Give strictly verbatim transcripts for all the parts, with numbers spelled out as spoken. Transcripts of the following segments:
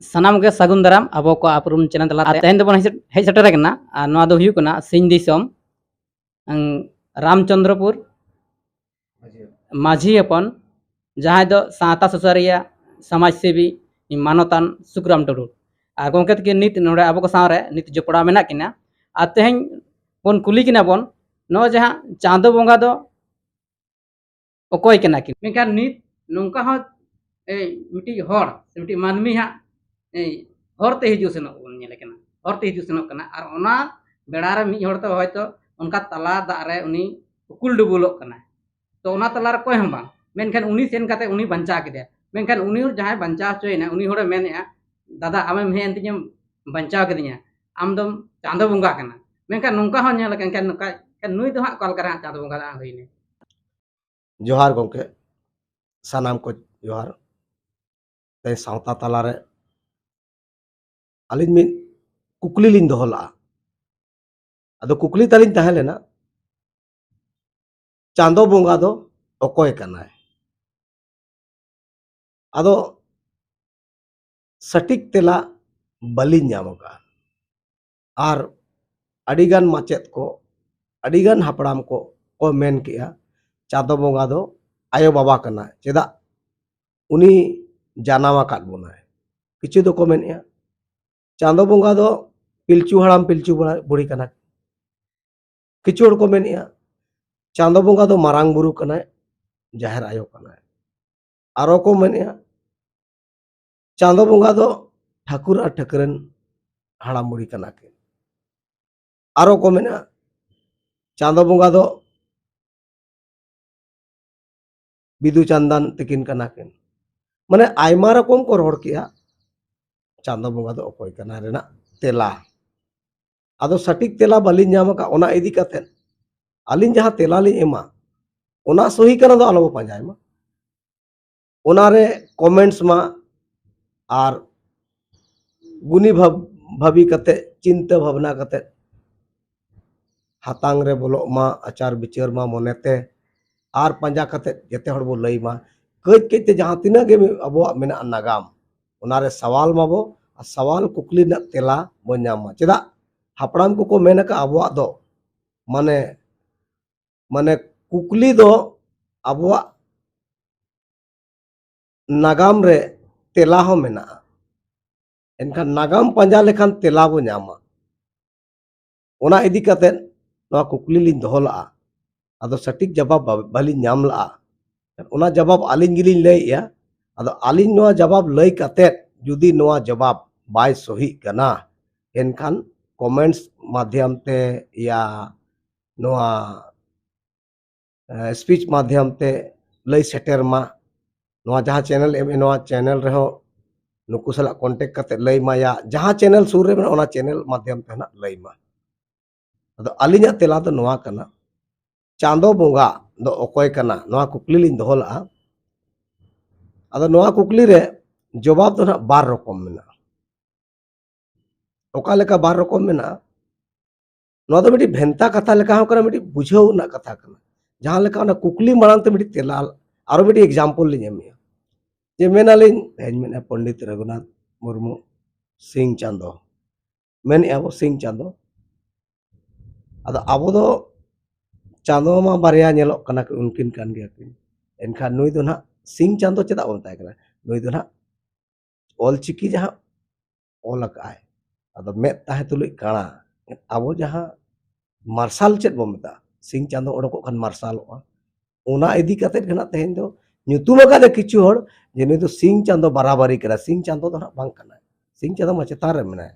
ᱥᱟᱱᱟᱢ ᱜᱮ ᱥᱟᱹᱜᱩᱱ ᱫᱟᱨᱟᱢ ᱟᱵᱚ ᱠᱚᱣᱟᱜ ᱩᱯᱨᱩᱢ ᱪᱮᱱᱮᱞ ᱛᱟᱞᱟᱛᱮ᱾ ᱟᱨ ᱛᱮᱦᱮᱧ ᱫᱚᱵᱚᱱ ᱦᱮᱡ ᱥᱮᱴ-, ᱦᱮᱡ ᱥᱮᱴᱮᱨ ᱟᱠᱟᱱᱟ, ᱟᱨ ᱱᱚᱣᱟ ᱫᱚ ᱦᱩᱭᱩᱜ ᱠᱟᱱᱟ ᱥᱤᱧ ᱫᱤᱥᱚᱢ, ᱟᱝ, ᱨᱟᱢᱪᱚᱸᱫᱽᱨᱚᱯᱩᱨ ᱢᱟᱹᱡᱷᱤ ᱦᱚᱯᱚᱱ, ᱡᱟᱦᱟᱸᱭ ᱫᱚ ᱥᱟᱶᱛᱟ ᱥᱩᱥᱟᱹᱨᱤᱭᱟᱹ, ᱥᱚᱢᱟᱡᱽ ᱥᱮᱵᱤ, ᱢᱟᱱᱚᱛᱟᱱ ᱥᱩᱠᱨᱟᱢ ᱴᱩᱰᱩ᱾ ᱟᱨ ᱜᱚᱢᱠᱮ ᱛᱟᱹᱠᱤᱱ ᱱᱤᱛ ᱱᱚᱰᱮ ᱟᱵᱚ ᱠᱚ ᱥᱟᱶᱨᱮ ᱱᱤᱛ ᱡᱚᱯᱲᱟᱣ ᱢᱮᱱᱟᱜ ᱠᱤᱱᱟ᱾ ᱟᱨ ᱛᱮᱦᱮᱧ ᱵᱚᱱ ᱠᱩᱞᱤ ᱠᱤᱱᱟ ᱵᱚᱱ, ᱱᱚᱣᱟ ᱡᱟᱦᱟᱸ ᱪᱟᱸᱫᱚ ᱵᱚᱸᱜᱟ ᱫᱚ ᱚᱠᱚᱭ ᱠᱟᱱᱟ ᱠᱤᱱ? ᱢᱮᱱᱠᱷᱟᱱ ᱱᱤᱛ ᱱᱚᱝᱠᱟ ᱦᱚᱸ, ᱮ, ᱢᱤᱫᱴᱤᱡ ᱦᱚᱲ ᱥᱮ ᱢᱤᱫᱴᱤᱡ ᱢᱟᱹᱱᱢᱤ ᱦᱟᱸᱜ, ᱮ, ᱦᱚᱨ ᱛᱮ ᱦᱤᱡᱩᱜ ᱥᱮᱱᱚᱜ ᱵᱚᱱ ᱧᱮᱞᱮ ᱠᱟᱱᱟ, ᱦᱚᱨ ᱛᱮ ᱦᱤᱡᱩᱜ ᱥᱮᱱᱚᱜ ᱠᱟᱱᱟ, ᱟᱨ ᱚᱱᱟ ᱵᱮᱲᱟ ᱨᱮ ᱢᱤᱫ ᱦᱚᱲ ᱛᱮ ᱦᱚᱭᱛᱳ ᱚᱱᱠᱟ ᱛᱟᱞᱟ ᱫᱟᱜ ᱨᱮ ᱩᱱᱤ ᱩᱠᱩᱞ ᱰᱩᱵᱩᱞᱚᱜ ᱠᱟᱱᱟᱭ᱾ ᱛᱚ ᱚᱱᱟ ᱛᱟᱞᱟ ᱨᱮ ᱚᱠᱚᱭ ᱦᱚᱸ ᱵᱟᱝ, ᱢᱮᱱᱠᱷᱟᱱ ᱩᱱᱤ ᱥᱮᱱ ᱠᱟᱛᱮ ᱩᱱᱤ ᱵᱟᱧᱪᱟᱣ ᱠᱮᱫᱮᱭᱟ᱾ ᱢᱮᱱᱠᱷᱟᱱ ᱩᱱᱤ ᱦᱚᱲ ᱡᱟᱦᱟᱸᱭ ᱵᱟᱧᱪᱟᱣ ᱦᱚᱪᱚᱭᱮᱱᱟ, ᱩᱱᱤ ᱦᱚᱲᱮ ᱢᱮᱱᱮᱫᱼᱟ, "ᱫᱟᱫᱟ, ᱟᱢᱮᱢ ᱦᱮᱡ ᱮᱱ ᱛᱤᱧᱟᱹᱢ ᱵᱟᱧᱪᱟᱣ ᱠᱤᱫᱤᱧᱟ, ᱟᱢ ᱫᱚᱢ ᱪᱟᱸᱫᱚ ᱵᱚᱸᱜᱟ ᱠᱟᱱᱟ᱾" ᱢᱮᱱᱠᱷᱟᱱ ᱱᱚᱝᱠᱟ ᱦᱚᱸ ᱧᱮᱞ ᱟᱠᱟᱱ ᱠᱷᱟᱱ, ᱱᱚᱝᱠᱟ ᱠᱷᱟᱱ ᱱᱩᱭ ᱫᱚ ᱦᱟᱸᱜ ᱚᱠᱟ ᱞᱮᱠᱟ ᱨᱮ ᱦᱟᱸᱜ ᱪᱟᱸᱫᱚ ᱵᱚᱸᱜᱟ ᱫᱚ ᱦᱟᱸᱜ ᱦᱩᱭᱱᱟᱭ? ᱡᱚᱦᱟᱨ ᱜᱚᱢᱠᱮ, ᱥᱟᱱᱟᱢ ᱠᱚ ᱡᱚᱦᱟᱨ᱾ ᱛᱮᱦᱮᱧ ᱥᱟᱶᱛᱟ ᱛᱟᱞᱟᱨᱮ ᱟᱹᱞᱤᱧ ᱢᱤᱫ ᱠᱩᱠᱞᱤ ᱞᱤᱧ ᱫᱚᱦᱚ ᱞᱟᱜᱼᱟ᱾ ᱟᱫᱚ ᱠᱩᱠᱞᱤ ᱛᱟᱹᱞᱤᱧ ᱛᱟᱦᱮᱸ ᱞᱮᱱᱟ, ᱪᱟᱸᱫᱚ ᱵᱚᱸᱜᱟ ᱫᱚ ᱚᱠᱚᱭ ᱠᱟᱱᱟᱭ? ᱟᱫᱚ ᱥᱚᱴᱷᱤᱠ ᱛᱮᱞᱟ ᱵᱟᱹᱞᱤᱧ ᱧᱟᱢ ᱟᱠᱟᱫᱼᱟ᱾ ᱟᱨ ᱟᱹᱰᱤᱜᱟᱱ ᱢᱟᱪᱮᱫ ᱠᱚ, ᱟᱹᱰᱤᱜᱟᱱ ᱦᱟᱯᱲᱟᱢ ᱠᱚ ᱠᱚ ᱢᱮᱱ ᱠᱮᱜᱼᱟ, ᱪᱟᱸᱫᱚ ᱵᱚᱸᱜᱟ ᱫᱚ ᱟᱭᱳ ᱵᱟᱵᱟ ᱠᱟᱱᱟᱭ, ᱪᱮᱫᱟᱜ ᱩᱱᱤ ᱡᱟᱱᱟᱢ ᱟᱠᱟᱫ ᱵᱚᱱᱟᱭ᱾ ᱠᱤᱪᱷᱩ ᱫᱚᱠᱚ ᱢᱮᱱᱮᱜᱼᱟ, ᱪᱟᱸᱫᱚ ᱵᱚᱸᱜᱟ ᱫᱚ ᱯᱤᱞᱪᱩ ᱦᱟᱲᱟᱢ ᱯᱤᱞᱪᱩ ᱵᱩᱲᱟ-, ᱵᱩᱲᱦᱤ ᱠᱟᱱᱟ᱾ ᱠᱤᱪᱷᱩ ᱦᱚᱲ ᱠᱚ ᱢᱮᱱᱮᱜᱼᱟ, ᱪᱟᱸᱫᱚ ᱵᱚᱸᱜᱟ ᱫᱚ ᱢᱟᱨᱟᱝ ᱵᱩᱨᱩ ᱠᱟᱱᱟᱭ, ᱡᱟᱦᱮᱨ ᱟᱭᱳ ᱠᱟᱱᱟᱭ᱾ ᱟᱨᱚ ᱠᱚ ᱢᱮᱱᱮᱜᱼᱟ, ᱪᱟᱸᱫᱚ ᱵᱚᱸᱜᱟ ᱫᱚ ᱴᱷᱟᱹᱠᱩᱨ ᱟᱨ ᱴᱷᱟᱹᱠᱨᱟᱹᱱ ᱦᱟᱲᱟᱢ ᱵᱩᱲᱦᱤ ᱠᱟᱱᱟ ᱠᱤᱱ᱾ ᱟᱨᱚ ᱠᱚ ᱢᱮᱱᱟ, ᱪᱟᱸᱫᱚ ᱵᱚᱸᱜᱟ ᱫᱚ ᱵᱤᱫᱩ ᱪᱟᱸᱫᱟᱱ ᱛᱟᱹᱠᱤᱱ ᱠᱟᱱᱟ ᱠᱤᱱ᱾ ᱢᱟᱱᱮ, ᱟᱭᱢᱟ ᱨᱚᱠᱚᱢ ᱠᱚ ᱨᱚᱲ ᱠᱮᱜᱼᱟ ᱪᱟᱸᱫᱚ ᱵᱚᱸᱜᱟ ᱫᱚ ᱚᱠᱚᱭ ᱠᱟᱱᱟ ᱨᱮᱱᱟᱜ ᱛᱮᱞᱟ᱾ ᱟᱫᱚ ᱥᱚᱴᱷᱤᱠ ᱛᱮᱞᱟ ᱵᱟᱹᱞᱤᱧ ᱧᱟᱢ ᱟᱠᱟᱫ, ᱚᱱᱟ ᱤᱫᱤ ᱠᱟᱛᱮᱫ ᱟᱹᱞᱤᱧ ᱡᱟᱦᱟᱸ ᱛᱮᱞᱟ ᱞᱤᱧ ᱮᱢᱟ, ᱚᱱᱟ ᱥᱚᱦᱤ ᱠᱟᱱᱟ ᱫᱚ ᱟᱞᱚ ᱵᱚ ᱯᱟᱸᱡᱟᱭ ᱢᱟ᱾ ᱚᱱᱟᱨᱮ ᱠᱚᱢᱮᱱᱴᱥ ᱢᱟ, ᱟᱨ ᱜᱩᱱᱤ ᱵᱷᱟᱵ-, ᱵᱷᱟᱵᱤ ᱠᱟᱛᱮ, ᱪᱤᱱᱛᱟᱹ ᱵᱷᱟᱵᱽᱱᱟ ᱠᱟᱛᱮ, ᱦᱟᱛᱟᱝ ᱨᱮ ᱵᱚᱞᱚᱜ ᱢᱟ, ᱟᱪᱟᱨ ᱵᱤᱪᱟᱹᱨ ᱢᱟ ᱢᱚᱱᱮᱛᱮ, ᱟᱨ ᱯᱟᱸᱡᱟ ᱠᱟᱛᱮ ᱡᱮᱛᱮ ᱦᱚᱲ ᱵᱚ ᱞᱟᱹᱭ ᱢᱟ᱾ ᱠᱟᱹᱡ ᱠᱟᱹᱡ ᱛᱮ ᱡᱟᱦᱟᱸ ᱛᱤᱱᱟᱹᱜ ᱜᱮ ᱟᱵᱚᱣᱟᱜ ᱢᱮᱱᱟᱜᱼᱟ ᱱᱟᱜᱟᱢ, ᱚᱱᱟᱨᱮ ᱥᱟᱣᱟᱞ ᱢᱟᱵᱚ, ᱟᱨ ᱥᱟᱣᱟᱞ ᱠᱩᱠᱞᱤ ᱨᱮᱱᱟᱜ ᱛᱮᱞᱟ ᱵᱚ ᱧᱟᱢᱟ᱾ ᱪᱮᱫᱟᱜ? ᱦᱟᱯᱲᱟᱢ ᱠᱚᱠᱚ ᱢᱮᱱ ᱟᱠᱟᱫ, ᱟᱵᱚᱣᱟᱜ ᱫᱚ ᱢᱟᱱᱮ, ᱢᱟᱱᱮ ᱠᱩᱠᱞᱤ ᱫᱚ ᱟᱵᱚᱣᱟᱜ ᱱᱟᱜᱟᱢ ᱨᱮ ᱛᱮᱞᱟ ᱦᱚᱸ ᱢᱮᱱᱟᱜᱼᱟ᱾ ᱮᱱᱠᱷᱟᱱ ᱱᱟᱜᱟᱢ ᱯᱟᱸᱡᱟ ᱞᱮᱠᱷᱟᱱ ᱛᱮᱞᱟ ᱵᱚ ᱧᱟᱢᱟ᱾ ᱚᱱᱟ ᱤᱫᱤ ᱠᱟᱛᱮ ᱱᱚᱣᱟ ᱠᱩᱠᱞᱤ ᱞᱤᱧ ᱫᱚᱦᱚ ᱞᱟᱜᱼᱟ᱾ ᱟᱫᱚ ᱥᱚᱴᱷᱤᱠ ᱡᱟᱵᱟᱵ ᱵᱟ-, ᱵᱟᱹᱞᱤᱧ ᱧᱟᱢ ᱞᱟᱜᱼᱟ᱾ ᱚᱱᱟ ᱡᱟᱵᱟᱵ ᱟᱹᱞᱤᱧ ᱜᱮᱞᱤᱧ ᱞᱟᱹᱭᱮᱜᱼᱟ᱾ ᱟᱫᱚ ᱟᱹᱞᱤᱧ ᱱᱚᱣᱟ ᱡᱟᱵᱟᱵ ᱞᱟᱹᱭ ᱠᱟᱛᱮ ᱡᱩᱫᱤ ᱱᱚᱣᱟ ᱡᱟᱵᱟᱵ ᱵᱟᱭ ᱥᱚᱦᱤᱜ ᱠᱟᱱᱟ, ᱮᱱᱠᱷᱟᱱ ᱠᱚᱢᱮᱱᱴᱥ ᱢᱟᱫᱽᱫᱷᱚᱢ ᱛᱮ ᱭᱟ ᱱᱚᱣᱟ ᱥᱯᱤᱪ ᱢᱟᱫᱽᱫᱷᱚᱢ ᱛᱮ ᱞᱟᱹᱭ ᱥᱮᱴᱮᱨ ᱢᱟ᱾ ᱱᱚᱣᱟ ᱡᱟᱦᱟᱸ ᱪᱮᱱᱮᱞ ᱮᱢ, ᱱᱚᱣᱟ ᱪᱮᱱᱮᱞ ᱨᱮᱦᱚᱸ ᱱᱩᱠᱩ ᱥᱟᱞᱟᱜ ᱠᱚᱱᱴᱮᱠᱴ ᱠᱟᱛᱮ ᱞᱟᱹᱭ ᱢᱟ, ᱭᱟ ᱡᱟᱦᱟᱸ ᱪᱮᱱᱮᱞ ᱥᱩᱨ ᱨᱮ ᱢᱮᱱᱟᱜᱼᱟ, ᱚᱱᱟ ᱪᱮᱱᱮᱞ ᱢᱟᱫᱽᱫᱷᱚᱢ ᱛᱮ ᱱᱟᱜ ᱞᱟᱹᱭ ᱢᱟ᱾ ᱟᱫᱚ ᱟᱹᱞᱤᱧᱟᱜ ᱛᱮᱞᱟ ᱫᱚ ᱱᱚᱣᱟ ᱠᱟᱱᱟ, ᱪᱟᱸᱫᱚ ᱵᱚᱸᱜᱟ ᱫᱚ ᱚᱠᱚᱭ ᱠᱟᱱᱟ? ᱱᱚᱣᱟ ᱠᱩᱠᱞᱤ ᱞᱤᱧ ᱫᱚᱦᱚ ᱞᱟᱜᱼᱟ᱾ ᱟᱫᱚ ᱱᱚᱣᱟ ᱠᱩᱠᱞᱤ ᱨᱮ ᱡᱚᱵᱟᱵ ᱫᱚ ᱱᱟᱜ ᱵᱟᱨ ᱨᱚᱠᱚᱢ ᱢᱮᱱᱟᱜᱼᱟ᱾ ᱚᱠᱟ ᱞᱮᱠᱟ ᱵᱟᱨ ᱨᱚᱠᱚᱢ ᱢᱮᱱᱟᱜᱼᱟ? ᱱᱚᱣᱟ ᱫᱚ ᱢᱤᱫᱴᱤᱡ ᱵᱷᱮᱱᱛᱟ ᱠᱟᱛᱷᱟ ᱞᱮᱠᱟ ᱦᱚᱸ ᱠᱟᱱᱟ, ᱢᱤᱫᱴᱤᱡ ᱵᱩᱡᱷᱟᱹᱣ ᱨᱮᱱᱟᱜ ᱠᱟᱛᱷᱟ ᱠᱟᱱᱟ᱾ ᱡᱟᱦᱟᱸ ᱞᱮᱠᱟ ᱚᱱᱟ ᱠᱩᱠᱞᱤ ᱢᱟᱲᱟᱝ ᱛᱮ ᱢᱤᱫᱴᱤᱡ ᱛᱮᱞᱟ, ᱟᱨᱚ ᱢᱤᱫᱴᱤᱡ ᱮᱠᱡᱟᱢᱯᱚᱞ ᱞᱤᱧ ᱮᱢᱮᱜᱼᱟ᱾ ᱡᱮ ᱢᱮᱱᱟᱞᱤᱧ, ᱛᱮᱦᱮᱧ ᱢᱮᱱᱟ ᱯᱚᱱᱰᱤᱛ ᱨᱚᱜᱷᱩᱱᱟᱛᱷ ᱢᱩᱨᱢᱩ ᱥᱤᱧ ᱪᱟᱸᱫᱚ, ᱢᱮᱱᱮᱜᱼᱟ ᱵᱚ ᱥᱤᱧ ᱪᱟᱸᱫᱚ᱾ ᱟᱫᱚ ᱟᱵᱚ ᱫᱚ ᱪᱟᱸᱫᱚ ᱢᱟ ᱵᱟᱨᱭᱟ ᱧᱮᱞᱚᱜ ᱠᱟᱱᱟ, ᱩᱱᱠᱤᱱ ᱠᱟᱱ ᱜᱮᱭᱟ ᱠᱤᱱ᱾ ᱮᱱᱠᱷᱟᱱ ᱱᱩᱭ ᱫᱚ ᱱᱟᱦᱟᱜ ᱥᱤᱧ ᱪᱟᱸᱫᱚ ᱪᱮᱫᱟᱜ ᱵᱚᱱ ᱢᱮᱛᱟᱭ ᱠᱟᱱᱟ? ᱱᱩᱭ ᱫᱚ ᱱᱟᱦᱟᱜ ᱚᱞ ᱪᱤᱠᱤ ᱡᱟᱦᱟᱸ ᱚᱞ ᱟᱠᱟᱫᱼᱟᱭ, ᱟᱫᱚ ᱢᱮᱫ ᱛᱟᱦᱮᱸ ᱛᱩᱞᱩᱡ ᱠᱟᱬᱟ, ᱟᱵᱚ ᱡᱟᱦᱟᱸ ᱢᱟᱨᱥᱟᱞ ᱪᱮᱫ ᱵᱚᱱ ᱢᱮᱛᱟᱜᱼᱟ? ᱥᱤᱧ ᱪᱟᱸᱫᱚ ᱚᱰᱚᱠᱚᱜ ᱠᱷᱟᱱ ᱢᱟᱨᱥᱟᱞᱚᱜᱼᱟ᱾ ᱚᱱᱟ ᱤᱫᱤ ᱠᱟᱛᱮᱫ ᱜᱮ ᱱᱟᱜ ᱛᱮᱦᱮᱧ ᱫᱚ ᱧᱩᱛᱩᱢ ᱟᱠᱟᱫᱟ ᱠᱤᱪᱷᱩ ᱦᱚᱲ ᱡᱮ ᱱᱩᱭ ᱫᱚ ᱥᱤᱧ ᱪᱟᱸᱫᱚ ᱵᱟᱨᱟᱵᱟᱨᱤ ᱠᱟᱱᱟ᱾ ᱥᱤᱧ ᱪᱟᱸᱫᱚ ᱫᱚ ᱱᱟᱜ ᱵᱟᱝ ᱠᱟᱱᱟᱭ, ᱥᱤᱧ ᱪᱟᱸᱫᱚ ᱢᱟ ᱪᱮᱛᱟᱱ ᱨᱮ ᱢᱮᱱᱟᱭ᱾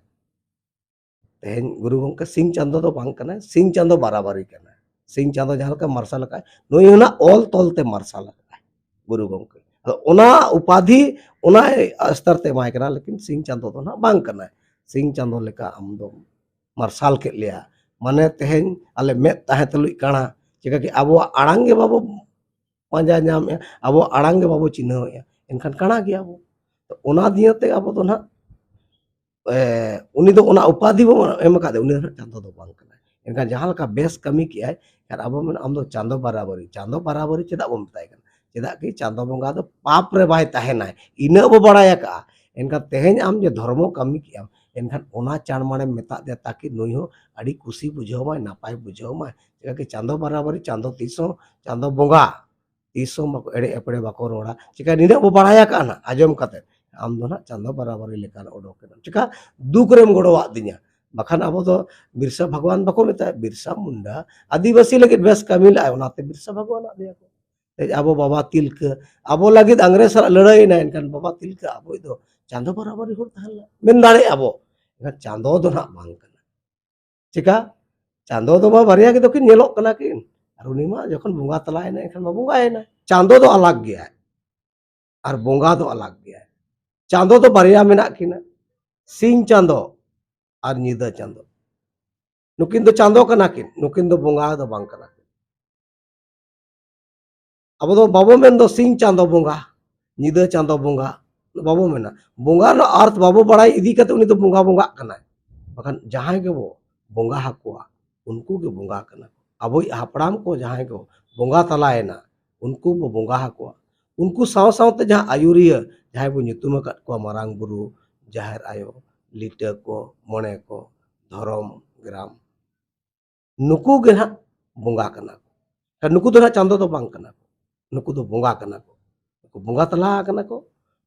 ᱛᱮᱦᱮᱧ ᱜᱩᱨᱩ ᱜᱚᱢᱠᱮ ᱥᱤᱧ ᱪᱟᱸᱫᱚ ᱫᱚ ᱵᱟᱝ ᱠᱟᱱᱟᱭ, ᱥᱤᱧ ᱪᱟᱸᱫᱚ ᱵᱟᱨᱟᱵᱟᱨᱤ ᱠᱟᱱᱟᱭ᱾ ᱥᱤᱧ ᱪᱟᱸᱫᱚ ᱡᱟᱦᱟᱸ ᱞᱮᱠᱟ ᱢᱟᱨᱥᱟᱞ ᱟᱠᱟᱫ, ᱱᱩᱭ ᱦᱚᱸ ᱱᱟᱜ ᱚᱞ ᱛᱚᱞ ᱛᱮ ᱢᱟᱨᱥᱟᱞ ᱟᱠᱟᱫᱟᱭ ᱜᱩᱨᱩ ᱜᱚᱢᱠᱮ᱾ ᱟᱫᱚ ᱚᱱᱟ ᱩᱯᱟᱫᱷᱤ, ᱚᱱᱟ ᱥᱛᱚᱨ ᱛᱮ ᱮᱢᱟᱭ ᱠᱟᱱᱟ, ᱞᱮᱠᱤᱱ ᱥᱤᱧ ᱪᱟᱸᱫᱚ ᱫᱚ ᱱᱟᱜ ᱵᱟᱝ ᱠᱟᱱᱟᱭ᱾ ᱥᱤᱧ ᱪᱟᱸᱫᱚ ᱞᱮᱠᱟ ᱟᱢ ᱫᱚᱢ ᱢᱟᱨᱥᱟᱞ ᱠᱮᱫ ᱞᱮᱭᱟ᱾ ᱢᱟᱱᱮ ᱛᱮᱦᱮᱧ ᱟᱞᱮ ᱢᱮᱫ ᱛᱟᱦᱮᱸ ᱛᱩᱞᱩᱡ ᱠᱟᱬᱟ, ᱪᱤᱠᱟᱹ ᱠᱤ ᱟᱵᱚᱣᱟᱜ ᱟᱲᱟᱝ ᱜᱮ ᱵᱟᱵᱚ ᱯᱟᱸᱡᱟ ᱧᱟᱢᱮᱜᱼᱟ, ᱟᱵᱚᱣᱟᱜ ᱟᱲᱟᱝ ᱜᱮ ᱵᱟᱵᱚ ᱪᱤᱱᱦᱟᱹᱣᱮᱜᱼᱟ, ᱮᱱᱠᱷᱟᱱ ᱠᱟᱬᱟ ᱜᱮᱭᱟᱵᱚ᱾ ᱛᱚ ᱚᱱᱟ ᱫᱤᱭᱮ ᱛᱮ ᱟᱵᱚ ᱫᱚ ᱱᱟᱜ, ᱮ, ᱩᱱᱤ ᱫᱚ ᱚᱱᱟ ᱩᱯᱟᱫᱷᱤ ᱵᱚᱱ ᱮᱢ ᱟᱠᱟᱫᱮ, ᱩᱱᱤ ᱫᱚ ᱱᱟᱜ ᱪᱟᱸᱫᱚ ᱫᱚ ᱵᱟᱝ ᱠᱟᱱᱟᱭ᱾ ᱮᱱᱠᱷᱟᱱ ᱡᱟᱦᱟᱸ ᱞᱮᱠᱟ ᱵᱮᱥ ᱠᱟᱹᱢᱤ ᱠᱮᱜᱼᱟᱭ, ᱟᱨ ᱟᱵᱚ ᱢᱮᱱᱟ, "ᱟᱢ ᱫᱚ ᱪᱟᱸᱫᱚ ᱵᱟᱨᱟᱵᱟᱨᱤ, ᱪᱟᱸᱫᱚ ᱵᱟᱨᱟᱵᱟᱨᱤ ᱪᱮᱫᱟᱜ ᱵᱚᱱ ᱢᱮᱛᱟᱭ ᱠᱟᱱᱟ?" ᱪᱮᱫᱟᱜ ᱠᱤ ᱪᱟᱸᱫᱚ ᱵᱚᱸᱜᱟ ᱫᱚ ᱯᱟᱯ ᱨᱮ ᱵᱟᱭ ᱛᱟᱦᱮᱱᱟᱭ, ᱤᱱᱟᱹᱜ ᱵᱚ ᱵᱟᱲᱟᱭ ᱟᱠᱟᱜᱼᱟ᱾ ᱮᱱᱠᱷᱟᱱ ᱛᱮᱦᱮᱧ ᱟᱢ ᱡᱮ ᱫᱷᱚᱨᱢᱚ ᱠᱟᱹᱢᱤ ᱠᱮᱜ ᱟᱢ, ᱮᱱᱠᱷᱟᱱ ᱚᱱᱟ ᱪᱟᱬ ᱢᱟᱲᱮᱢ ᱢᱮᱛᱟᱜ ᱫᱮᱭᱟ, ᱛᱟᱠᱤ ᱱᱩᱭ ᱦᱚᱸ ᱟᱹᱰᱤ ᱠᱩᱥᱤ ᱵᱩᱡᱷᱟᱹᱣ ᱢᱟᱭ, ᱱᱟᱯᱟᱭ ᱵᱩᱡᱷᱟᱹᱣ ᱢᱟᱭ᱾ ᱪᱮᱫᱟᱜ ᱠᱤ ᱪᱟᱸᱫᱚ ᱵᱟᱨᱟᱵᱟᱨᱤ ᱪᱟᱸᱫᱚ ᱛᱤᱥ ᱦᱚᱸ ᱪᱟᱸᱫᱚ ᱵᱚᱸᱜᱟ ᱛᱤᱥ ᱦᱚᱸ ᱵᱟᱠᱚ ᱮᱲᱮ ᱮᱯᱲᱮ ᱵᱟᱠᱚ ᱨᱚᱲᱟ᱾ ᱪᱮᱠᱟ ᱱᱤᱱᱟᱹᱜ ᱵᱚ ᱵᱟᱲᱟᱭ ᱟᱠᱟᱫᱼᱟ ᱱᱟᱜ, ᱟᱸᱡᱚᱢ ᱠᱟᱛᱮ ᱟᱢ ᱫᱚ ᱱᱟᱜ ᱪᱟᱸᱫᱚ ᱵᱟᱨᱟᱵᱟᱨᱤ ᱞᱮᱠᱟᱱ ᱚᱰᱚᱠ ᱮᱱᱟᱢ᱾ ᱪᱮᱠᱟ ᱫᱩᱠ ᱨᱮᱢ ᱜᱚᱲᱚᱣᱟᱜ ᱫᱤᱧᱟ? ᱵᱟᱠᱷᱟᱱ ᱟᱵᱚ ᱫᱚ ᱵᱤᱨᱥᱟ ᱵᱷᱟᱜᱽᱣᱟᱱ ᱵᱟᱠᱚ ᱢᱮᱛᱟᱭᱟ, ᱵᱤᱨᱥᱟ ᱢᱩᱱᱰᱟ ᱟᱹᱫᱤᱵᱟᱹᱥᱤ ᱞᱟᱹᱜᱤᱫ ᱵᱮᱥ ᱠᱟᱹᱢᱤ ᱞᱮᱜᱼᱟᱭ, ᱚᱱᱟᱛᱮ ᱵᱤᱨᱥᱟ ᱵᱷᱟᱜᱽᱣᱟᱱ ᱟᱫᱮᱭᱟ ᱠᱚ᱾ ᱛᱮᱦᱮᱧ ᱟᱵᱚ ᱵᱟᱵᱟ ᱛᱤᱞᱠᱟᱹ ᱟᱵᱚ ᱞᱟᱹᱜᱤᱫ ᱤᱝᱨᱮᱡᱽ ᱥᱟᱞᱟᱜ ᱞᱟᱹᱲᱦᱟᱹᱭ ᱮᱱᱟ, ᱮᱱᱠᱷᱟᱱ ᱵᱟᱵᱟ ᱛᱤᱞᱠᱟᱹ ᱟᱵᱚᱭᱤᱡ ᱫᱚ ᱪᱟᱸᱫᱚ ᱵᱟᱨᱟᱵᱟᱨᱤ ᱦᱚᱲ ᱛᱟᱦᱮᱸ ᱞᱮᱱᱟ ᱢᱮᱱ ᱫᱟᱲᱮᱭᱟᱜᱼᱟ ᱵᱚ᱾ ᱮᱱᱠᱷᱟᱱ ᱪᱟᱸᱫᱚ ᱫᱚ ᱱᱟᱜ ᱵᱟᱝ ᱠᱟᱱᱟ᱾ ᱪᱮᱠᱟ? ᱪᱟᱸᱫᱚ ᱫᱚ ᱢᱟ ᱵᱟᱨᱭᱟ ᱜᱮ ᱫᱚᱠᱤᱱ ᱧᱮᱞᱚᱜ ᱠᱟᱱᱟ ᱠᱤᱱ, ᱟᱨ ᱩᱱᱤ ᱢᱟ ᱡᱚᱠᱷᱚᱱ ᱵᱚᱸᱜᱟ ᱛᱟᱞᱟᱭᱮᱱᱟ ᱮᱱᱠᱷᱟᱱ ᱢᱟ ᱵᱚᱸᱜᱟᱭᱮᱱᱟ᱾ ᱪᱟᱸᱫᱚ ᱫᱚ ᱟᱞᱟᱜᱽ ᱜᱮᱭᱟᱭ ᱟᱨ ᱵᱚᱸᱜᱟ ᱫᱚ ᱟᱞᱟᱜᱽ ᱜᱮᱭᱟᱭ᱾ ᱪᱟᱸᱫᱚ ᱫᱚ ᱵᱟᱨᱭᱟ ᱢᱮᱱᱟᱜ ᱠᱤᱱᱟ, ᱥᱤᱧ ᱪᱟᱸᱫᱚ ᱟᱨ ᱧᱤᱫᱟᱹ ᱪᱟᱸᱫᱚ᱾ ᱱᱩᱠᱤᱱ ᱫᱚ ᱪᱟᱸᱫᱚ ᱠᱟᱱᱟ ᱠᱤᱱ, ᱱᱩᱠᱤᱱ ᱫᱚ ᱵᱚᱸᱜᱟ ᱫᱚ ᱵᱟᱝ ᱠᱟᱱᱟ ᱠᱤᱱ᱾ ᱟᱵᱚ ᱫᱚ ᱵᱟᱵᱚ ᱢᱮᱱ ᱫᱚ ᱥᱤᱧ ᱪᱟᱸᱫᱚ ᱵᱚᱸᱜᱟ, ᱧᱤᱫᱟᱹ ᱪᱟᱸᱫᱚ ᱵᱚᱸᱜᱟ, ᱵᱟᱵᱚ ᱢᱮᱱᱟ᱾ ᱵᱚᱸᱜᱟ ᱨᱮᱱᱟᱜ ᱟᱨᱛᱷ ᱵᱟᱵᱚ ᱵᱟᱲᱟᱭ ᱤᱫᱤ ᱠᱟᱛᱮ ᱩᱱᱤ ᱫᱚ ᱵᱚᱸᱜᱟ ᱵᱚᱸᱜᱟᱜ ᱠᱟᱱᱟᱭ᱾ ᱵᱟᱠᱷᱟᱱ ᱡᱟᱦᱟᱸᱭ ᱜᱮᱵᱚ ᱵᱚᱸᱜᱟ ᱟᱠᱚᱣᱟ, ᱩᱱᱠᱩ ᱜᱮ ᱵᱚᱸᱜᱟ ᱠᱟᱱᱟ ᱠᱚ᱾ ᱟᱵᱚᱭᱤᱡ ᱦᱟᱯᱲᱟᱢ ᱠᱚ ᱡᱟᱦᱟᱸᱭ ᱠᱚ ᱵᱚᱸᱜᱟ ᱛᱟᱞᱟᱭᱮᱱᱟ, ᱩᱱᱠᱩ ᱵᱚ ᱵᱚᱸᱜᱟ ᱟᱠᱚᱣᱟ᱾ ᱩᱱᱠᱩ ᱥᱟᱶ ᱥᱟᱶᱛᱮ ᱡᱟᱦᱟᱸ ᱟᱹᱭᱩᱨᱤᱭᱟᱹ, ᱡᱟᱦᱟᱸᱭ ᱵᱚ ᱧᱩᱛᱩᱢ ᱟᱠᱟᱫ ᱠᱚᱣᱟ, ᱢᱟᱨᱟᱝ ᱵᱩᱨᱩ, ᱡᱟᱦᱮᱨ ᱟᱭᱳ, ᱞᱤᱴᱟᱹ ᱠᱚ, ᱢᱚᱬᱮ ᱠᱚ, ᱫᱷᱚᱨᱚᱢ ᱜᱨᱟᱢ, ᱱᱩᱠᱩ ᱜᱮ ᱱᱟᱦᱟᱜ ᱵᱚᱸᱜᱟ ᱠᱟᱱᱟ ᱠᱚ᱾ ᱟᱨ ᱱᱩᱠᱩ ᱫᱚ ᱱᱟᱦᱟᱜ ᱪᱟᱸᱫᱚ ᱫᱚ ᱵᱟᱝ ᱠᱟᱱᱟ ᱠᱚ, ᱱᱩᱠᱩ ᱫᱚ ᱵᱚᱸᱜᱟ ᱠᱟᱱᱟ ᱠᱚ᱾ ᱱᱩᱠᱩ ᱵᱚᱸᱜᱟ ᱛᱟᱞᱟ ᱠᱟᱱᱟ ᱠᱚ᱾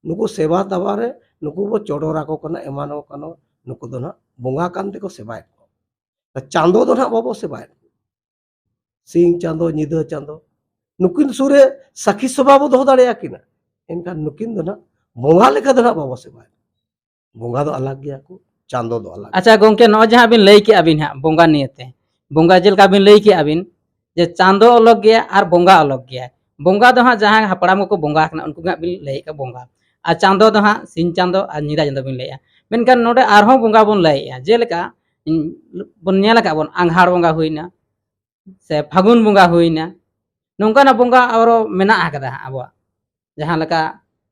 ᱱᱩᱠᱩ ᱥᱮᱵᱟ ᱛᱟᱵᱟ ᱨᱮ ᱱᱩᱠᱩ ᱵᱚ ᱪᱚᱰᱚᱨ ᱟᱠᱚ ᱠᱟᱱᱟ, ᱮᱢᱟᱱ ᱠᱚ ᱠᱟᱱᱟ᱾ ᱱᱩᱠᱩ ᱫᱚ ᱱᱟᱦᱟᱜ ᱵᱚᱸᱜᱟ ᱠᱟᱱ ᱛᱮᱠᱚ ᱥᱮᱵᱟᱭᱮᱫ ᱠᱚᱣᱟ᱾ ᱟᱨ ᱪᱟᱸᱫᱚ ᱫᱚ ᱱᱟᱦᱟᱜ ᱵᱟᱵᱚ ᱥᱮᱵᱟᱭᱮᱫ ᱠᱚᱣᱟ᱾ ᱥᱤᱧ ᱪᱟᱸᱫᱚ, ᱧᱤᱫᱟᱹ ᱪᱟᱸᱫᱚ, ᱱᱩᱠᱤᱱ ᱥᱩᱨ ᱨᱮ ᱥᱟᱹᱠᱷᱤ ᱥᱚᱵᱷᱟ ᱵᱚ ᱫᱚᱦᱚ ᱫᱟᱲᱮᱭᱟᱠᱤᱱᱟ᱾ ᱮᱱᱠᱷᱟᱱ ᱱᱩᱠᱤᱱ ᱫᱚ ᱱᱟᱦᱟᱜ ᱵᱚᱸᱜᱟ ᱞᱮᱠᱟ ᱫᱚ ᱱᱟᱦᱟᱜ ᱵᱟᱵᱚ ᱥᱮᱵᱟᱭᱮᱫ ᱠᱚᱣᱟ᱾ ᱵᱚᱸᱜᱟ ᱫᱚ ᱟᱞᱟᱜᱽ ᱜᱮᱭᱟ ᱠᱚ, ᱪᱟᱸᱫᱚ ᱫᱚ ᱟᱞᱟᱜᱽ᱾ ᱟᱪᱪᱷᱟ ᱜᱚᱝᱠᱮ, ᱱᱚᱜᱼᱚᱭ ᱡᱟᱦᱟᱸ ᱵᱤᱱ ᱞᱟᱹᱭ ᱠᱮᱜᱼᱟ ᱵᱤᱱ ᱦᱟᱸᱜ ᱵᱚᱸᱜᱟ ᱱᱤᱭᱮᱛᱮ, ᱵᱚᱸᱜᱟ ᱡᱮᱞᱮᱠᱟ ᱵᱤᱱ ᱞᱟᱹᱭ ᱠᱮᱜᱼᱟ ᱵᱤᱱ ᱡᱮ ᱪᱟᱸᱫᱚ ᱟᱞᱟᱜᱽ ᱜᱮᱭᱟ ᱟᱨ ᱵᱚᱸᱜᱟ ᱟᱞᱟᱜᱽ ᱜᱮᱭᱟ᱾ ᱵᱚᱸᱜᱟ ᱫᱚ ᱦᱟᱸᱜ ᱡᱟᱦᱟᱸᱭ ᱦᱟᱯᱲᱟᱢ ᱠᱚᱠᱚ ᱵᱚᱸᱜᱟ ᱟᱠᱟᱱᱟ ᱩᱱᱠᱩ ᱜᱮ ᱦᱟᱸᱜ ᱵᱤᱱ ᱞᱟᱹᱭᱮᱫ ᱠᱚᱣᱟ ᱵᱚᱸᱜᱟ, ᱟᱨ ᱪᱟᱸᱫᱚ ᱫᱚ ᱦᱟᱸᱜ ᱥᱤᱧ ᱪᱟᱸᱫᱚ ᱟᱨ ᱧᱤᱫᱟᱹ ᱪᱟᱸᱫᱚ ᱵᱤᱱ ᱞᱟᱹᱭᱮᱫᱼᱟ᱾ ᱢᱮᱱᱠᱷᱟᱱ ᱱᱚᱰᱮ ᱟᱨᱦᱚᱸ ᱵᱚᱸᱜᱟ ᱵᱚᱱ ᱞᱟᱹᱭᱮᱫᱼᱟ, ᱡᱮᱞᱮᱠᱟ ᱵᱚᱱ ᱧᱮᱞ ᱟᱠᱟᱫ ᱵᱚᱱ ᱟᱸᱜᱷᱟᱲ ᱵᱚᱸᱜᱟ ᱦᱩᱭᱱᱟ, ᱥᱮ ᱯᱷᱟᱹᱜᱩᱱ ᱵᱚᱸᱜᱟ ᱦᱩᱭᱱᱟ, ᱱᱚᱝᱠᱟᱱᱟᱜ ᱵᱚᱸᱜᱟ ᱟᱨᱚ ᱢᱮᱱᱟᱜ ᱟᱠᱟᱫᱟ ᱦᱟᱸᱜ ᱟᱵᱚᱣᱟᱜ, ᱡᱟᱦᱟᱸ ᱞᱮᱠᱟ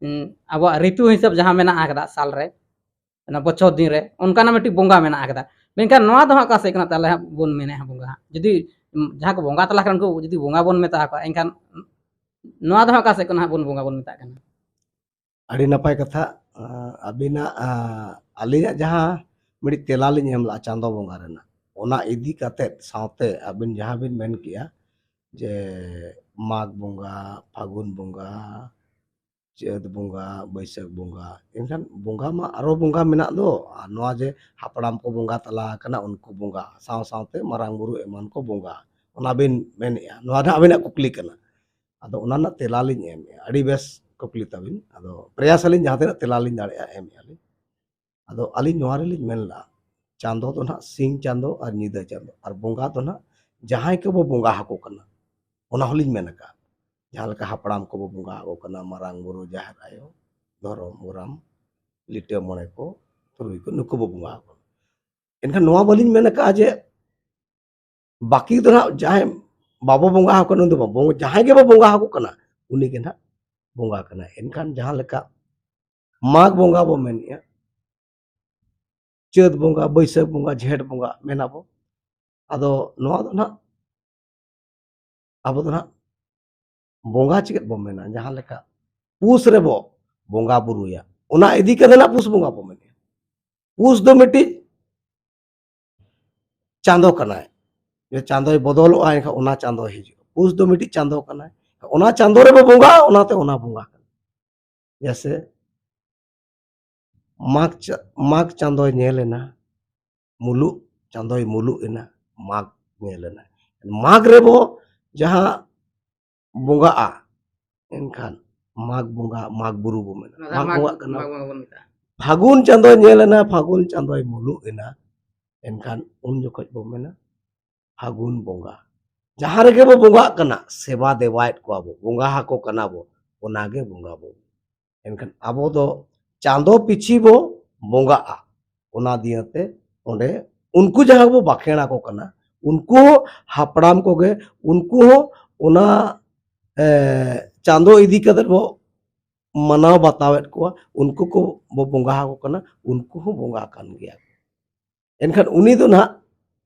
ᱩᱸ, ᱟᱵᱚᱣᱟᱜ ᱨᱤᱛᱩ ᱦᱤᱥᱟᱹᱵ ᱡᱟᱦᱟᱸ ᱢᱮᱱᱟᱜ ᱟᱠᱟᱫᱟ ᱥᱟᱞ ᱨᱮ, ᱚᱱᱟ ᱵᱚᱪᱷᱚᱨ ᱫᱤᱱ ᱨᱮ ᱚᱱᱠᱟᱱᱟᱜ ᱢᱤᱫᱴᱤᱡ ᱵᱚᱸᱜᱟ ᱢᱮᱱᱟᱜ ᱟᱠᱟᱫᱟ᱾ ᱢᱮᱱᱠᱷᱟᱱ ᱱᱚᱣᱟ ᱫᱚ ᱦᱟᱸᱜ ᱚᱠᱟ ᱥᱮᱫ ᱠᱷᱚᱱᱟᱜ ᱛᱟᱦᱚᱞᱮ ᱦᱟᱸᱜ ᱵᱚᱱ ᱢᱮᱱᱮᱫᱼᱟ ᱵᱚᱸᱜᱟ ᱦᱟᱸᱜ? ᱡᱩᱫᱤ ᱩᱸ, ᱡᱟᱦᱟᱸ ᱠᱚ ᱵᱚᱸᱜᱟ ᱛᱟᱞᱟ ᱠᱟᱱᱟ ᱩᱱᱠᱩ ᱡᱩᱫᱤ ᱵᱚᱸᱜᱟ ᱵᱚᱱ ᱢᱮᱛᱟ ᱠᱚᱣᱟ, ᱮᱱᱠᱷᱟᱱ ᱱᱚᱣᱟ ᱫᱚ ᱦᱟᱸᱜ ᱚᱠᱟ ᱥᱮᱫ ᱠᱷᱚᱱᱟᱜ ᱦᱟᱸᱜ ᱵᱚᱱ ᱵᱚᱸᱜᱟ ᱵᱚᱱ ᱢᱮᱛᱟᱜ ᱠᱟᱱᱟ? ᱟᱹᱰᱤ ᱱᱟᱯᱟᱭ ᱠᱟᱛᱷᱟ᱾ ᱟᱸ, ᱟᱹᱵᱤᱱᱟᱜ, ᱟᱸ, ᱟᱹᱞᱤᱧᱟᱜ ᱡᱟᱦᱟᱸ ᱢᱤᱫᱴᱤᱡ ᱛᱮᱞᱟ ᱞᱤᱧ ᱮᱢ ᱞᱟᱜᱼᱟ ᱪᱟᱸᱫᱚ ᱵᱚᱸᱜᱟ ᱨᱮᱱᱟᱜ, ᱚᱱᱟ ᱤᱫᱤ ᱠᱟᱛᱮᱫ ᱥᱟᱶᱛᱮ ᱟᱹᱵᱤᱱ ᱡᱟᱦᱟᱸ ᱵᱤᱱ ᱢᱮᱱ ᱠᱮᱜᱼᱟ ᱡᱮ ᱢᱟᱜᱽ ᱵᱚᱸᱜᱟ, ᱯᱷᱟᱹᱜᱩᱱ ᱵᱚᱸᱜᱟ, ᱪᱟᱹᱛ ᱵᱚᱸᱜᱟ, ᱵᱟᱹᱭᱥᱟᱹᱠᱷ ᱵᱚᱸᱜᱟ, ᱮᱱᱠᱷᱟᱱ ᱵᱚᱸᱜᱟ ᱢᱟ ᱟᱨᱚ ᱵᱚᱸᱜᱟ ᱢᱮᱱᱟᱜ ᱫᱚ, ᱟᱨ ᱱᱚᱣᱟ ᱡᱮ ᱦᱟᱯᱲᱟᱢ ᱠᱚ ᱵᱚᱸᱜᱟ ᱛᱟᱞᱟ ᱟᱠᱟᱱᱟ ᱩᱱᱠᱩ ᱵᱚᱸᱜᱟ, ᱥᱟᱶ ᱥᱟᱶᱛᱮ ᱢᱟᱨᱟᱝ ᱵᱩᱨᱩ ᱮᱢᱟᱱ ᱠᱚ ᱵᱚᱸᱜᱟ, ᱚᱱᱟ ᱵᱤᱱ ᱢᱮᱱᱮᱜᱼᱟ, ᱱᱚᱣᱟ ᱫᱚ ᱟᱵᱤᱱᱟᱜ ᱠᱩᱠᱞᱤ ᱠᱟᱱᱟ᱾ ᱟᱫᱚ ᱚᱱᱟ ᱨᱮᱱᱟᱜ ᱛᱮᱞᱟ ᱞᱤᱧ ᱮᱢᱮᱜᱼᱟ᱾ ᱟᱹᱰᱤ ᱵᱮᱥ ᱠᱩᱠᱞᱤ ᱛᱟᱵᱤᱱ᱾ ᱟᱫᱚ ᱯᱨᱚᱭᱟᱥ ᱟᱹᱞᱤᱧ ᱡᱟᱦᱟᱸ ᱛᱤᱱᱟᱹᱜ ᱛᱮᱞᱟ ᱞᱤᱧ ᱫᱟᱲᱮᱭᱟᱜᱼᱟ ᱮᱢᱮᱜᱼᱟ ᱞᱤᱧ᱾ ᱟᱫᱚ ᱟᱹᱞᱤᱧ ᱱᱚᱣᱟ ᱨᱮᱞᱤᱧ ᱢᱮᱱ ᱞᱟᱜᱼᱟ, ᱪᱟᱸᱫᱚ ᱫᱚ ᱱᱟᱦᱟᱜ ᱥᱤᱧ ᱪᱟᱸᱫᱚ ᱟᱨ ᱧᱤᱫᱟᱹ ᱪᱟᱸᱫᱚ, ᱟᱨ ᱵᱚᱸᱜᱟ ᱫᱚ ᱱᱟᱦᱟᱜ ᱡᱟᱦᱟᱸᱭ ᱠᱚᱵᱚ ᱵᱚᱸᱜᱟ ᱟᱠᱚ ᱠᱟᱱᱟ, ᱚᱱᱟ ᱦᱚᱸᱞᱤᱧ ᱢᱮᱱ ᱟᱠᱟᱫᱼᱟ᱾ ᱡᱟᱦᱟᱸ ᱞᱮᱠᱟ ᱦᱟᱯᱲᱟᱢ ᱠᱚᱵᱚ ᱵᱚᱸᱜᱟ ᱟᱠᱚ ᱠᱟᱱᱟ, ᱢᱟᱨᱟᱝ ᱵᱩᱨᱩ, ᱡᱟᱦᱮᱨ ᱟᱭᱳ, ᱫᱷᱚᱨᱚᱢ ᱜᱚᱨᱟᱢ, ᱞᱤᱴᱟᱹ ᱢᱚᱬᱮ ᱠᱚ, ᱛᱩᱨᱩᱭ ᱠᱚ, ᱱᱩᱠᱩ ᱵᱚ ᱵᱚᱸᱜᱟ ᱟᱠᱚ ᱠᱟᱱᱟ᱾ ᱮᱱᱠᱷᱟᱱ ᱱᱚᱣᱟ ᱵᱟᱹᱞᱤᱧ ᱢᱮᱱ ᱟᱠᱟᱫᱼᱟ ᱡᱮ ᱵᱟᱹᱠᱤ ᱫᱚ ᱱᱟᱦᱟᱜ ᱡᱟᱦᱟᱸᱭ ᱵᱟᱵᱚ ᱵᱚᱸᱜᱟ ᱟᱠᱚ ᱠᱟᱱᱟ, ᱩᱱᱤ ᱫᱚ ᱵᱟᱵᱚ, ᱡᱟᱦᱟᱸᱭ ᱜᱮᱵᱚ ᱵᱚᱸᱜᱟ ᱟᱠᱚ ᱠᱟᱱᱟ, ᱩᱱᱤ ᱜᱮ ᱱᱟᱦᱟᱜ ᱵᱚᱸᱜᱟ ᱠᱟᱱᱟᱭ᱾ ᱮᱱᱠᱷᱟᱱ ᱡᱟᱦᱟᱸ ᱞᱮᱠᱟ ᱢᱟᱜᱽ ᱵᱚᱸᱜᱟ ᱵᱚ ᱢᱮᱱᱮᱜᱼᱟ, ᱪᱟᱹᱛ ᱵᱚᱸᱜᱟ, ᱵᱟᱹᱭᱥᱟᱹᱠᱷ ᱵᱚᱸᱜᱟ, ᱡᱷᱮᱸᱴ ᱵᱚᱸᱜᱟ ᱢᱮᱱᱟᱵᱚ᱾ ᱟᱫᱚ ᱱᱚᱣᱟ ᱫᱚ ᱱᱟᱦᱟᱜ ᱟᱵᱚ ᱫᱚ ᱱᱟᱦᱟᱜ ᱵᱚᱸᱜᱟ ᱪᱮᱫ ᱵᱚ ᱢᱮᱱᱟ, ᱡᱟᱦᱟᱸ ᱞᱮᱠᱟ ᱯᱩᱥ ᱨᱮᱵᱚ ᱵᱚᱸᱜᱟ ᱵᱩᱨᱩᱭᱟ, ᱚᱱᱟ ᱤᱫᱤ ᱠᱟᱛᱮ ᱱᱟᱜ ᱯᱩᱥ ᱵᱚᱸᱜᱟ ᱵᱚ ᱢᱮᱱᱟ᱾ ᱯᱩᱥ ᱫᱚ ᱢᱤᱫᱴᱤᱡ ᱪᱟᱸᱫᱚ ᱠᱟᱱᱟᱭ, ᱡᱮ ᱪᱟᱸᱫᱚᱭ ᱵᱚᱫᱚᱞᱚᱜᱼᱟ, ᱮᱱᱠᱷᱟᱱ ᱚᱱᱟ ᱪᱟᱸᱫᱚ ᱦᱤᱡᱩᱜᱼᱟ᱾ ᱯᱩᱥ ᱫᱚ ᱢᱤᱫᱴᱤᱡ ᱪᱟᱸᱫᱚ ᱠᱟᱱᱟᱭ, ᱚᱱᱟ ᱪᱟᱸᱫᱚ ᱨᱮᱵᱚ ᱵᱚᱸᱜᱟᱜᱼᱟ, ᱚᱱᱟᱛᱮ ᱚᱱᱟ ᱵᱚᱸᱜᱟ ᱠᱟᱱᱟ᱾ ᱡᱮᱭᱥᱮ ᱢᱟᱜᱽ ᱪᱟ-, ᱢᱟᱜᱽ ᱪᱟᱸᱫᱚᱭ ᱧᱮᱞ ᱮᱱᱟ, ᱢᱩᱞᱩᱜ ᱪᱟᱸᱫᱚᱭ ᱢᱩᱞᱩᱜ ᱮᱱᱟ, ᱢᱟᱜᱽ ᱧᱮᱞ ᱮᱱᱟ᱾ ᱢᱟᱜᱽ ᱨᱮᱵᱚ ᱡᱟᱦᱟᱸ ᱵᱚᱸᱜᱟᱜᱼᱟ, ᱮᱱᱠᱷᱟᱱ ᱢᱟᱜᱽ ᱵᱚᱸᱜᱟ, ᱢᱟᱜᱽ ᱵᱩᱨᱩ ᱵᱚ ᱢᱮᱱᱟ᱾ ᱚᱱᱟ ᱫᱚ ᱢᱟᱜᱽ ᱢᱟᱜᱽ, ᱵᱚᱸᱜᱟᱜ ᱠᱟᱱᱟ᱾ ᱢᱟᱜᱽ ᱵᱚᱸᱜᱟ ᱵᱚᱱ ᱢᱮᱛᱟᱜᱼᱟ᱾ ᱯᱷᱟᱹᱜᱩᱱ ᱪᱟᱸᱫᱚᱭ ᱧᱮᱞ ᱮᱱᱟ, ᱯᱷᱟᱹᱜᱩᱱ ᱪᱟᱸᱫᱚᱭ ᱢᱩᱞᱩᱜ ᱮᱱᱟ, ᱮᱱᱠᱷᱟᱱ ᱩᱱ ᱡᱚᱠᱷᱚᱡ ᱵᱚ ᱢᱮᱱᱟ ᱯᱷᱟᱹᱜᱩᱱ ᱵᱚᱸᱜᱟ᱾ ᱡᱟᱦᱟᱸ ᱨᱮᱜᱮ ᱵᱚ ᱵᱚᱸᱜᱟᱜ ᱠᱟᱱᱟ, ᱥᱮᱵᱟ ᱫᱮᱵᱟᱭᱮᱫ ᱠᱚᱣᱟ ᱵᱚ, ᱵᱚᱸᱜᱟ ᱟᱠᱚ ᱠᱟᱱᱟ ᱵᱚ, ᱚᱱᱟ ᱜᱮ ᱵᱚᱸᱜᱟ ᱵᱚ᱾ ᱮᱱᱠᱷᱟᱱ ᱟᱵᱚ ᱫᱚ ᱪᱟᱸᱫᱚ ᱯᱤᱪᱷᱤ ᱵᱚ ᱵᱚᱸᱜᱟᱜᱼᱟ᱾ ᱚᱱᱟ ᱫᱤᱭᱮᱛᱮ ᱚᱸᱰᱮ ᱩᱱᱠᱩ ᱡᱟᱦᱟᱸ ᱵᱚ ᱵᱟᱠᱷᱮᱲ ᱟᱠᱚ ᱠᱟᱱᱟ, ᱩᱱᱠᱩ ᱦᱚᱸ ᱦᱟᱯᱲᱟᱢ ᱠᱚᱜᱮ, ᱩᱱᱠᱩ ᱦᱚᱸ ᱚᱱᱟ, ᱮ, ᱪᱟᱸᱫᱚ ᱤᱫᱤ ᱠᱟᱛᱮ ᱵᱚ ᱢᱟᱱᱟᱣ ᱵᱟᱛᱟᱣᱮᱫ ᱠᱚᱣᱟ, ᱩᱱᱠᱩ ᱠᱚ ᱵᱚ ᱵᱚᱸᱜᱟ ᱟᱠᱚ ᱠᱟᱱᱟ, ᱩᱱᱠᱩ ᱦᱚᱸ ᱵᱚᱸᱜᱟ ᱠᱟᱱ ᱜᱮᱭᱟ᱾ ᱮᱱᱠᱷᱟᱱ ᱩᱱᱤ ᱫᱚ ᱱᱟᱦᱟᱜ,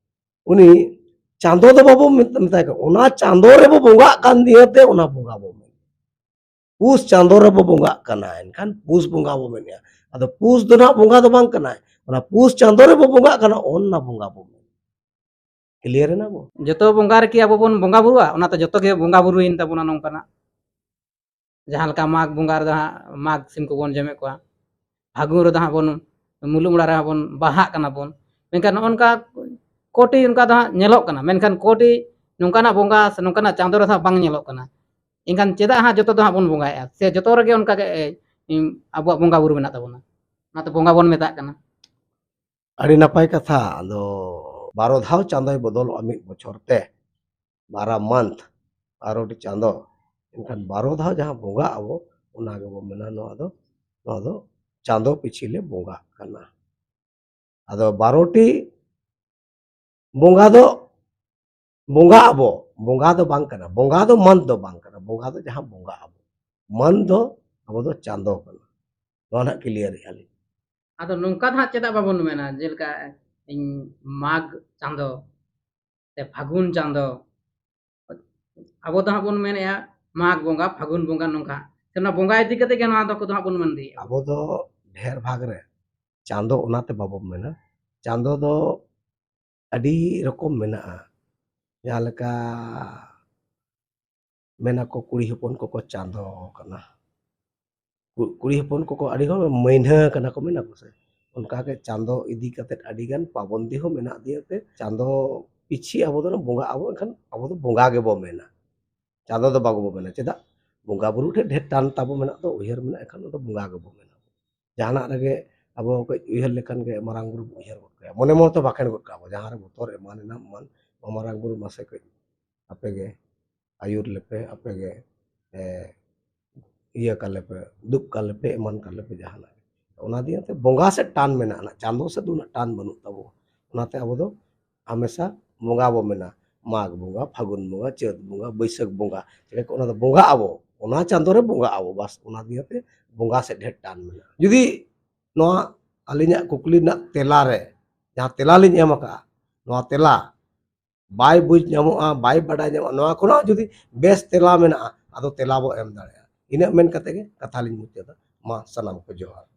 ᱩᱱᱤ ᱪᱟᱸᱫᱚ ᱫᱚ ᱵᱟᱵᱚ ᱢᱮᱛ-, ᱢᱮᱛᱟᱭ ᱠᱟᱱᱟ, ᱚᱱᱟ ᱪᱟᱸᱫᱚ ᱨᱮᱵᱚ ᱵᱚᱸᱜᱟᱜ ᱠᱟᱱ ᱫᱤᱭᱟᱹᱛᱮ ᱚᱱᱟ ᱵᱚᱸᱜᱟ ᱵᱚ ᱢᱮᱱᱟ᱾ ᱯᱩᱥ ᱪᱟᱸᱫᱚ ᱨᱮᱵᱚ ᱵᱚᱸᱜᱟᱜ ᱠᱟᱱᱟ, ᱮᱱᱠᱷᱟᱱ ᱯᱩᱥ ᱵᱚᱸᱜᱟ ᱵᱚ ᱢᱮᱱᱮᱜᱼᱟ᱾ ᱟᱫᱚ ᱯᱩᱥ ᱫᱚ ᱱᱟᱦᱟᱜ ᱵᱚᱸᱜᱟ ᱫᱚ ᱵᱟᱝ ᱠᱟᱱᱟᱭ, ᱚᱱᱟ ᱯᱩᱥ ᱪᱟᱸᱫᱚ ᱨᱮᱵᱚ ᱵᱚᱸᱜᱟᱜ ᱠᱟᱱᱟ, ᱚᱱᱟ ᱵᱚᱸᱜᱟ ᱵᱚ ᱢᱮᱱᱟ᱾ ᱠᱞᱤᱭᱟᱨ ᱮᱱᱟ ᱵᱚ? ᱡᱚᱛᱚ ᱵᱚᱸᱜᱟ ᱨᱮᱠᱤ ᱟᱵᱚ ᱵᱚᱱ ᱵᱚᱸᱜᱟ ᱵᱩᱨᱩᱜᱼᱟ? ᱚᱱᱟ ᱛᱚ ᱡᱚᱛᱚ ᱜᱮ ᱵᱚᱸᱜᱟ ᱵᱩᱨᱩᱭᱮᱱ ᱛᱟᱵᱚᱱᱟ ᱱᱚᱝᱠᱟᱱᱟᱜ᱾ ᱡᱟᱦᱟᱸ ᱞᱮᱠᱟ ᱢᱟᱜᱽ ᱵᱚᱸᱜᱟ ᱨᱮᱫᱚ ᱦᱟᱸᱜ ᱢᱟᱜᱽ ᱥᱤᱢ ᱠᱚᱵᱚᱱ ᱡᱚᱢᱮᱫ ᱠᱚᱣᱟ, ᱯᱷᱟᱹᱜᱩᱱ ᱨᱮᱫᱚ ᱦᱟᱸᱜ ᱵᱚᱱ ᱢᱩᱞᱩᱜ ᱢᱚᱲᱟ ᱨᱮᱦᱚᱸ ᱵᱚᱱ ᱵᱟᱦᱟᱜ ᱠᱟᱱᱟ ᱵᱚᱱ᱾ ᱢᱮᱱᱠᱷᱟᱱ ᱱᱚᱜᱼᱚ ᱱᱚᱝᱠᱟ ᱠᱚᱴᱤ ᱚᱱᱠᱟ ᱫᱚ ᱦᱟᱸᱜ ᱧᱮᱞᱚᱜ ᱠᱟᱱᱟ, ᱢᱮᱱᱠᱷᱟᱱ ᱠᱚᱴᱤ ᱱᱚᱝᱠᱟᱱᱟᱜ ᱵᱚᱸᱜᱟ ᱥᱮ ᱱᱚᱝᱠᱟᱱᱟᱜ ᱪᱟᱸᱫᱚ ᱨᱮᱫᱚ ᱦᱟᱸᱜ ᱵᱟᱝ ᱧᱮᱞᱚᱜ ᱠᱟᱱᱟ᱾ ᱮᱱᱠᱷᱟᱱ ᱪᱮᱫᱟᱜ ᱦᱟᱸᱜ ᱡᱚᱛᱚ ᱫᱚ ᱦᱟᱸᱜ ᱵᱚᱱ ᱵᱚᱸᱜᱟᱭᱮᱫᱼᱟ, ᱥᱮ ᱡᱚᱛᱚ ᱨᱮᱜᱮ ᱚᱱᱠᱟ ᱜᱮ, ᱮ, ᱟᱵᱚᱣᱟᱜ ᱵᱚᱸᱜᱟ ᱵᱩᱨᱩ ᱢᱮᱱᱟᱜ ᱛᱟᱵᱚᱱᱟ? ᱚᱱᱟᱛᱮ ᱵᱚᱸᱜᱟ ᱵᱚᱱ ᱢᱮᱛᱟᱜ ᱠᱟᱱᱟ᱾ ᱟᱹᱰᱤ ᱱᱟᱯᱟᱭ ᱠᱟᱛᱷᱟ᱾ ᱟᱫᱚ ᱵᱟᱨᱚ ᱫᱷᱟᱣ ᱪᱟᱸᱫᱚᱭ ᱵᱚᱫᱚᱞᱚᱜᱼᱟ ᱢᱤᱫ ᱵᱚᱪᱷᱚᱨ ᱛᱮ, ᱵᱟᱨᱟ ᱢᱟᱱᱛᱷ, ᱵᱟᱨᱚᱴᱤ ᱪᱟᱸᱫᱚ᱾ ᱮᱱᱠᱷᱟᱱ ᱵᱟᱨᱚ ᱫᱷᱟᱣ ᱡᱟᱦᱟᱸ ᱵᱚᱸᱜᱟᱜ ᱟᱵᱚ, ᱚᱱᱟ ᱜᱮᱵᱚ ᱢᱮᱱᱟ ᱱᱚᱣᱟ ᱫᱚ, ᱱᱚᱣᱟ ᱫᱚ ᱪᱟᱸᱫᱚ ᱯᱤᱪᱷᱤ ᱞᱮ ᱵᱚᱸᱜᱟᱜ ᱠᱟᱱᱟ᱾ ᱟᱫᱚ ᱵᱟᱨᱚᱴᱤ ᱵᱚᱸᱜᱟ ᱫᱚ ᱵᱚᱸᱜᱟᱜ ᱟᱵᱚ, ᱵᱚᱸᱜᱟ ᱫᱚ ᱵᱟᱝ ᱠᱟᱱᱟ, ᱵᱚᱸᱜᱟ ᱫᱚ ᱢᱟᱱᱛᱷ ᱫᱚ ᱵᱟᱝ ᱠᱟᱱᱟ, ᱵᱚᱸᱜᱟ ᱫᱚ ᱡᱟᱦᱟᱸ ᱵᱚᱸᱜᱟᱜ ᱟᱵᱚ, ᱢᱟᱱᱛᱷ ᱫᱚ ᱟᱵᱚ ᱫᱚ ᱪᱟᱸᱫᱚ ᱠᱟᱱᱟ᱾ ᱱᱚᱣᱟ ᱱᱟᱦᱟᱜ ᱠᱞᱤᱭᱟᱨᱮᱜᱼᱟ ᱞᱤᱧ᱾ ᱟᱫᱚ ᱱᱚᱝᱠᱟ ᱫᱚ ᱦᱟᱸᱜ ᱪᱮᱫᱟᱜ ᱵᱟᱵᱚᱱ ᱢᱮᱱᱟ, ᱡᱮᱞᱮᱠᱟ ᱤᱧ ᱢᱟᱜᱽ ᱪᱟᱸᱫᱚ ᱥᱮ ᱯᱷᱟᱹᱜᱩᱱ ᱪᱟᱸᱫᱚ, ᱟᱵᱚ ᱫᱚ ᱦᱟᱸᱜ ᱵᱚᱱ ᱢᱮᱱᱮᱫᱼᱟ ᱢᱟᱜᱽ ᱵᱚᱸᱜᱟ, ᱯᱷᱟᱹᱜᱩᱱ ᱵᱚᱸᱜᱟ, ᱱᱚᱝᱠᱟ ᱥᱮ ᱚᱱᱟ ᱵᱚᱸᱜᱟ ᱤᱫᱤ ᱠᱟᱛᱮ ᱜᱮ ᱱᱚᱣᱟ ᱫᱚ ᱠᱚᱫᱚ ᱦᱟᱸᱜ ᱵᱚᱱ ᱢᱮᱱ ᱤᱫᱤᱭᱮᱫᱼᱟ᱾ ᱟᱵᱚ ᱫᱚ ᱰᱷᱮᱨ ᱵᱷᱟᱜᱽ ᱨᱮ ᱪᱟᱸᱫᱚ ᱚᱱᱟᱛᱮ ᱵᱟᱵᱚᱱ ᱢᱮᱱᱟ᱾ ᱪᱟᱸᱫᱚ ᱫᱚ ᱟᱹᱰᱤ ᱨᱚᱠᱚᱢ ᱢᱮᱱᱟᱜᱼᱟ᱾ ᱡᱟᱦᱟᱸ ᱞᱮᱠᱟ ᱢᱮᱱᱟᱠᱚ ᱠᱩᱲᱤ ᱦᱚᱯᱚᱱ ᱠᱚᱠᱚ ᱪᱟᱸᱫᱚ ᱠᱟᱱᱟ, ᱠᱩ-, ᱠᱩᱲᱤ ᱦᱚᱯᱚᱱ ᱠᱚᱠᱚ ᱟᱹᱰᱤ ᱦᱚᱲ ᱢᱟᱹᱭᱱᱟᱹ ᱠᱟᱱᱟ ᱠᱚ, ᱢᱮᱱᱟ ᱠᱚ ᱥᱮ᱾ ᱚᱱᱠᱟᱜᱮ ᱪᱟᱸᱫᱚ ᱤᱫᱤ ᱠᱟᱛᱮᱫ ᱟᱹᱰᱤᱜᱟᱱ ᱯᱟᱵᱚᱱᱫᱤ ᱦᱚᱸ ᱢᱮᱱᱟᱜ ᱫᱤᱭᱟᱹ ᱛᱮ ᱪᱟᱸᱫᱚ ᱯᱤᱪᱷᱤ ᱟᱵᱚ ᱫᱚ ᱵᱚᱸᱜᱟᱜ ᱟᱵᱚ, ᱮᱱᱠᱷᱟᱱ ᱟᱵᱚ ᱫᱚ ᱵᱚᱸᱜᱟ ᱜᱮᱵᱚ ᱢᱮᱱᱟ᱾ ᱪᱟᱸᱫᱚ ᱫᱚ ᱵᱟᱵᱚ ᱢᱮᱱᱟ᱾ ᱪᱮᱫᱟᱜ? ᱵᱚᱸᱜᱟ ᱵᱩᱨᱩ ᱴᱷᱮᱱ ᱰᱷᱮᱨ ᱴᱟᱱ ᱛᱟᱵᱚ ᱢᱮᱱᱟᱜ ᱫᱚ, ᱩᱭᱦᱟᱹᱨ ᱢᱮᱱᱟᱜ, ᱮᱱᱠᱷᱟᱱ ᱫᱚ ᱵᱚᱸᱜᱟ ᱜᱮᱵᱚ ᱢᱮᱱᱟ᱾ ᱡᱟᱦᱟᱱᱟᱜ ᱨᱮᱜᱮ ᱟᱵᱚ ᱠᱟᱹᱡ ᱩᱭᱦᱟᱹᱨ ᱞᱮᱠᱷᱟᱱ ᱜᱮ ᱢᱟᱨᱟᱝ ᱵᱩᱨᱩ ᱵᱚ ᱩᱭᱦᱟᱹᱨ ᱜᱚᱫ ᱠᱟᱭᱟ, ᱢᱚᱱᱮ ᱢᱚᱱᱮ ᱛᱮ ᱵᱟᱠᱷᱮᱬ ᱜᱚᱫ ᱠᱟᱜᱼᱟ ᱵᱚ, ᱡᱟᱦᱟᱸ ᱨᱮ ᱵᱚᱛᱚᱨ ᱮᱢᱟᱱ ᱮᱱᱟ ᱮᱢᱟᱱ, ᱢᱟᱨᱟᱝ ᱵᱩᱨᱩ ᱢᱟᱥᱮ ᱠᱟᱹᱡ ᱟᱯᱮ ᱜᱮ ᱟᱹᱭᱩᱨ ᱞᱮᱯᱮ, ᱟᱯᱮ ᱜᱮ, ᱮ, ᱤᱭᱟᱹ ᱠᱟᱞᱮᱯᱮ, ᱫᱩᱜ ᱠᱟᱞᱮᱯᱮ, ᱮᱢᱟᱱ ᱠᱟᱞᱮᱯᱮ ᱡᱟᱦᱟᱱᱟᱜ ᱜᱮ᱾ ᱚᱱᱟ ᱫᱤᱭᱮ ᱛᱮ ᱵᱚᱸᱜᱟ ᱥᱮᱫ ᱴᱟᱱ ᱢᱮᱱᱟᱜᱼᱟ, ᱪᱟᱸᱫᱚ ᱥᱮᱫ ᱫᱚ ᱩᱱᱟᱹᱜ ᱴᱟᱱ ᱵᱟᱹᱱᱩᱜ ᱛᱟᱵᱚ᱾ ᱚᱱᱟᱛᱮ ᱟᱵᱚ ᱫᱚ ᱦᱟᱢᱮᱥᱟ ᱵᱚᱸᱜᱟ ᱵᱚ ᱢᱮᱱᱟ, ᱢᱟᱜᱽ ᱵᱚᱸᱜᱟ, ᱯᱷᱟᱹᱜᱩᱱ ᱵᱚᱸᱜᱟ, ᱪᱟᱹᱛ ᱵᱚᱸᱜᱟ, ᱵᱟᱹᱭᱥᱟᱹᱠᱷ ᱵᱚᱸᱜᱟ, ᱪᱮᱫ ᱞᱮᱠᱟ ᱚᱱᱟ ᱫᱚ ᱵᱚᱸᱜᱟ ᱟᱵᱚ, ᱚᱱᱟ ᱪᱟᱸᱫᱚ ᱨᱮ ᱵᱚᱸᱜᱟ ᱟᱵᱚ, ᱵᱟᱥ ᱚᱱᱟ ᱫᱤᱭᱮ ᱛᱮ ᱵᱚᱸᱜᱟ ᱥᱮᱫ ᱰᱷᱮᱨ ᱴᱟᱱ ᱢᱮᱱᱟᱜᱼᱟ᱾ ᱡᱩᱫᱤ ᱱᱚᱣᱟ ᱟᱹᱞᱤᱧᱟᱜ ᱠᱩᱠᱞᱤ ᱨᱮᱱᱟᱜ ᱛᱮᱞᱟ ᱨᱮ ᱡᱟᱦᱟᱸ ᱛᱮᱞᱟ ᱞᱤᱧ ᱮᱢ ᱟᱠᱟᱫᱼᱟ, ᱱᱚᱣᱟ ᱛᱮᱞᱟ ᱵᱟᱭ ᱵᱩᱡᱽ ᱧᱟᱢᱚᱜᱼᱟ, ᱵᱟᱭ ᱵᱟᱰᱟᱭ ᱧᱟᱢᱚᱜᱼᱟ, ᱱᱚᱣᱟ ᱠᱷᱚᱱᱟᱜ ᱡᱩᱫᱤ ᱵᱮᱥ ᱛᱮᱞᱟ ᱢᱮᱱᱟᱜᱼᱟ, ᱟᱫᱚ ᱛᱮᱞᱟ ᱵᱚ ᱮᱢ ᱫᱟᱲᱮᱭᱟᱜᱼᱟ᱾ ᱤᱱᱟᱹᱜ ᱢᱮᱱ ᱠᱟᱛᱮ ᱜᱮ ᱠᱟᱛᱷᱟ ᱞᱤᱧ ᱢᱩᱪᱟᱹᱫᱟ᱾ ᱢᱟ ᱥᱟᱱᱟᱢ ᱠᱚ ᱡᱚᱦᱟᱨ᱾